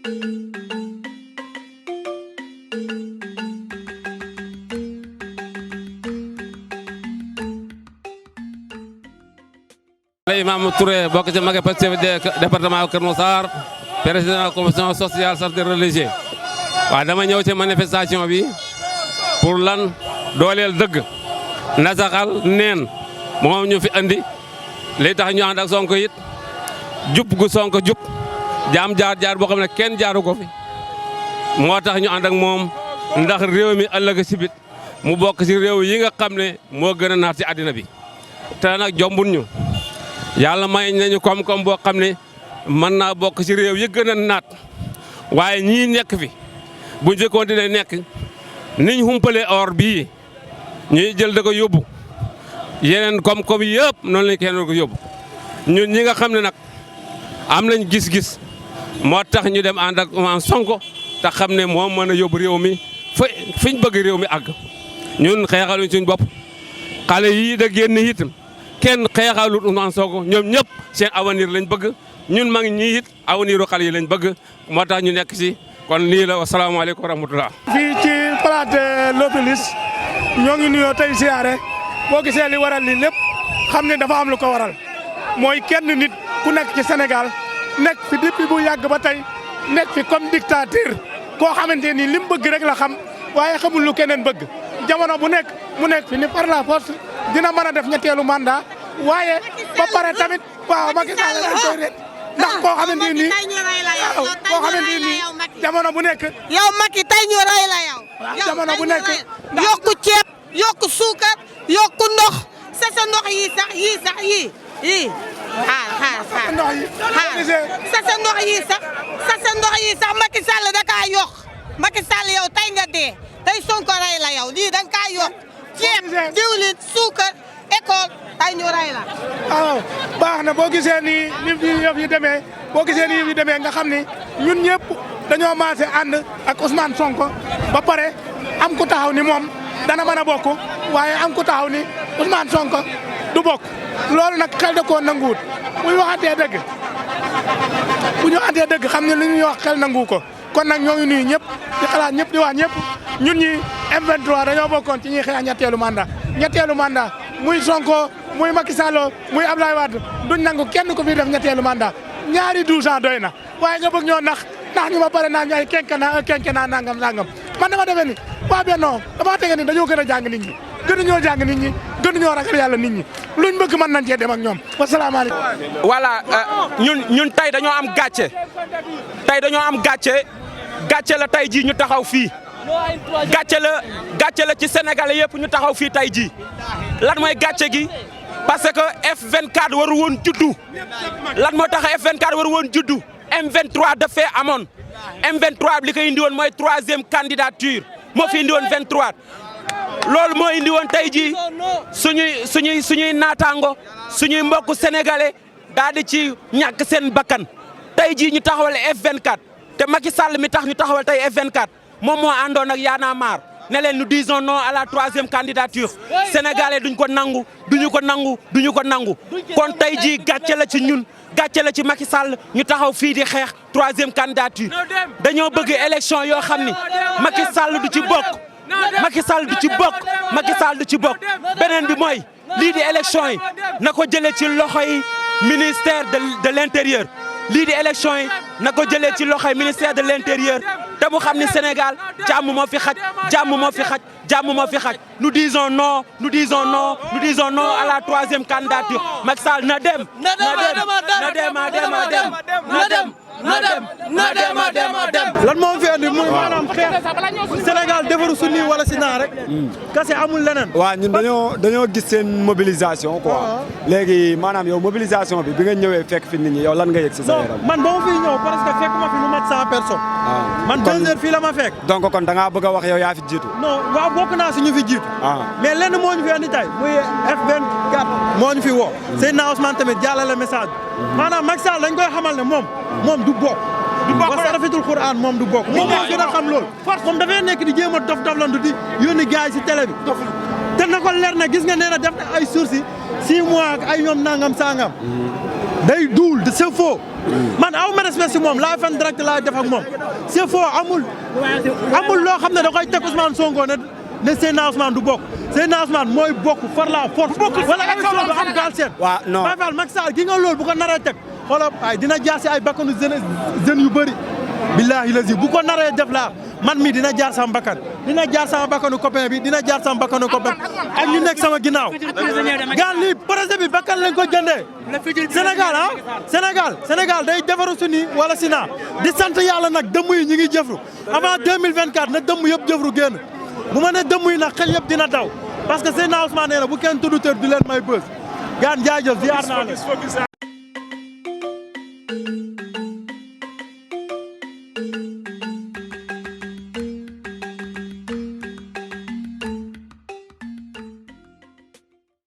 Imam Touré bokk ci mag Pastef département Kër Massar président commission sociale santé religieux waaw dama ñëw ci manifestation bi pour lan dooleel dëgg nasaxal neen moom ñu fi andi li tax ñu ànd ak Sonko it jub gu Sonko jub jaam jaar boo xam ne kenn jaaru ko fi moo tax ñu ànd ak moom ndax réew mi ëllëg si bit mu bokk ci réew yi nga xam ne moo gën a naat ci àddina bi te nag jombul ñu yàlla may nañu koom-koom boo xam ne mën naa bokk ci réew yi gën a naat waaye ñii nekk fi bu ñu continué nekk niñ humpalee or bii ñuy jël da ko yóbbu yeneen koom-koom yëpp noonu lañ kenn ko yóbbu ñun ñi nga xam ne nag am nañ gis-gis moo tax ñu dem ànd ak Ousmane Sonko te xam ne moom mën a yóbbu réew mi fiñ bëgg réew mi àgg ñun xeexaluñ suñ bopp xale yii da génn itam kenn xeexalut Ousmane Sonko ñoom ñëpp seen avenir lañ bëgg ñun mag ñii it avenir u xale yi lañ bëgg moo tax ñu nekk ci kon lii la wasalaamaaleykum wa rahmatulah. fii ci place l'Obélisque ñoo ngi nuyoo tey siyaare boo gisee li waral lii lépp xam ne dafa am lu ko waral mooy kenn nit ku nekk ci Sénégal nekk fi depuis bu yàgg ba tey nekk fi comme dictateur koo xamante ni lim bëgg rek la xam waaye xamul lu keneen bëgg jamono bu nekk mu nekk fi ni par la force dina mën a def ñetteelu mandat waaye ba pare tamit waaw Macky Sall dañ koy ret ndax koo xamante ni waaw koo xamante ni jamono bu nekk. yow Macky tey ñu rey la yow. jamono bu nekk yokku ceeb yokku suukar yokku ndox sa ndox yii xaar sa ndox yii sax Macky Sall da kaa yokk Macky Sall yow tey nga dee tey Sonko rey la yow lii da nga kaa yokk ceeb diwlin suukar école tey ñu rey la. waaw baax na boo gisee nii ni yëf yi demee boo gisee nii yëf yi demee nga xam ni ñun ñëpp dañoo maase ànd ak Ousmane Sonko ba pare am ku taxaw ni moom dana mën a bokk waaye am ku taxaw ni Ousmane Sonko du bokk loolu nag xel da koo nanguwut bu ñu waxantee dëgg bu ñu waxantee dëgg xam ne li ñuy wax xel nangu ko kon nag ñoo ngi nuyu ñëpp di xalaat ñëpp di wax ñëpp ñun ñi M23 dañoo bokkoon ci ñuy xeex ñetteelu mandat muy Sonko muy Macky Sall muy Abdoulaye Wade duñ nangu kenn ko fi def ñetteelu mandat ñaari 12 ans doy na waaye nga bëgg ñoo nax ñu ba pare naan ay quinquennat nangam man dama defee ni waa Benno dama tege ni dañoo gën a jàng nit ñi gënuñoo jàng nit ñi gënuñoo ragal yàlla nit ñi luñ bëgg mën nañ cee dem ak ñoom wasalaamaaleykum. voilà ñun tey dañoo am gàcce gàcce la tey jii ñu taxaw fii gàcce la ci Sénégalais yëpp ñu taxaw fii tey jii lan mooy gàcce gi parce que F24 waru woon juddu lan moo tax F24 waru woon juddu M23 dafee amoon M23 li ko indi woon mooy 3e candidature moo fi indi woon 23 loolu moo indi woon tey jii suñuy naataango suñuy mbokku sénégalais daal di ci ñàkk seen bakkan tey jii ñu taxawal F24 te Macky Sall mi tax ñu taxawal tey F24 moom moo àndoon ak Y'en a marre ne leen nous disons non à la 3e candidature sénégalais duñu ko nangu kon tey jii gàcce la ci ñun gàcce la ci Macky Sall ñu taxaw fii di xeex 3e candidature dañoo bëgg élection yoo xam ni Macky Sall du ci bokk Macky Sall du ci bokk beneen bi mooy lii di élection yi na ko jëlee ci loxoy ministère de l'intérieur lii di élection yi na ko jëlee ci loxoy ministère de l'intérieur te mu xam ni Sénégal jàmm moo fi xaj nous disons non à la 3e candidature Macky Sall na dem lan moo fi andi muy maanaam xeex Sénégal defaru su nii wala si naa rek kase amul leneen waaw ñun dañoo gis seen mobilisation quoi léegi maanaam yow mobilisation bi nga ñëwee fekk fi nit ñi yow lan nga yëg si sa yaram man ba ma fiy ñëw parce que fekk ma fi lu mat 100 personnes man 2 heures fii la ma fekk donc kon da ngaa bëgg a wax yow yaa fi jiitu non waaw bokk naa si ñu fi jiitu mais lenn moo ñu fi andi tey muy F24 moo ñu fi woo Seydina Ousmane tamit jàllale message maanaam Macky Sall dañ koy xamal ne moom du bokk parce que rafetul Quran moom du bokk moom moo gën a xam loolu moom dafay nekk di jéem a dof-doflandu di yónni gars yi si télé bi te na ko leer na gis nga nee na def na ay sources 6 mois ak ay ñoom nangam sangam day duul de c'est faux man aw ma respect si moom laay fan direct laay def ak moom c'est faux amul loo xam ne da koy teg Ousmane Sonko ne Seydina Ousmane du bokk Seydina Ousmane mooy bokk par la force wala élection du am gaal seen waaw non Baye Fall Macky Sall gi nga loolu bu ko naree teg xoolal ay dina jaar si ay bakkanu jeunes yu bëri billahi lazi bu ko naree def laa man mi dina jaar sama bakkan dina jaar sama bakkanu copain bi dina jaar sama bakkanu copain ak ñu nekk sama ginnaaw gaal lii projet bi bakkan lañ ko jëndee Sénégal day defaru su nii wala si naa di sant yàlla nag dëmm yi ñi ngi jëfru avant 2024 na dëmm yëpp jëfru génn bu ma ne dëmm yi nag xel yëpp dina daw parce que Seydina Ousmane nee na bu kenn tudd tër du leen may bës gaan jaajëf ziar naa la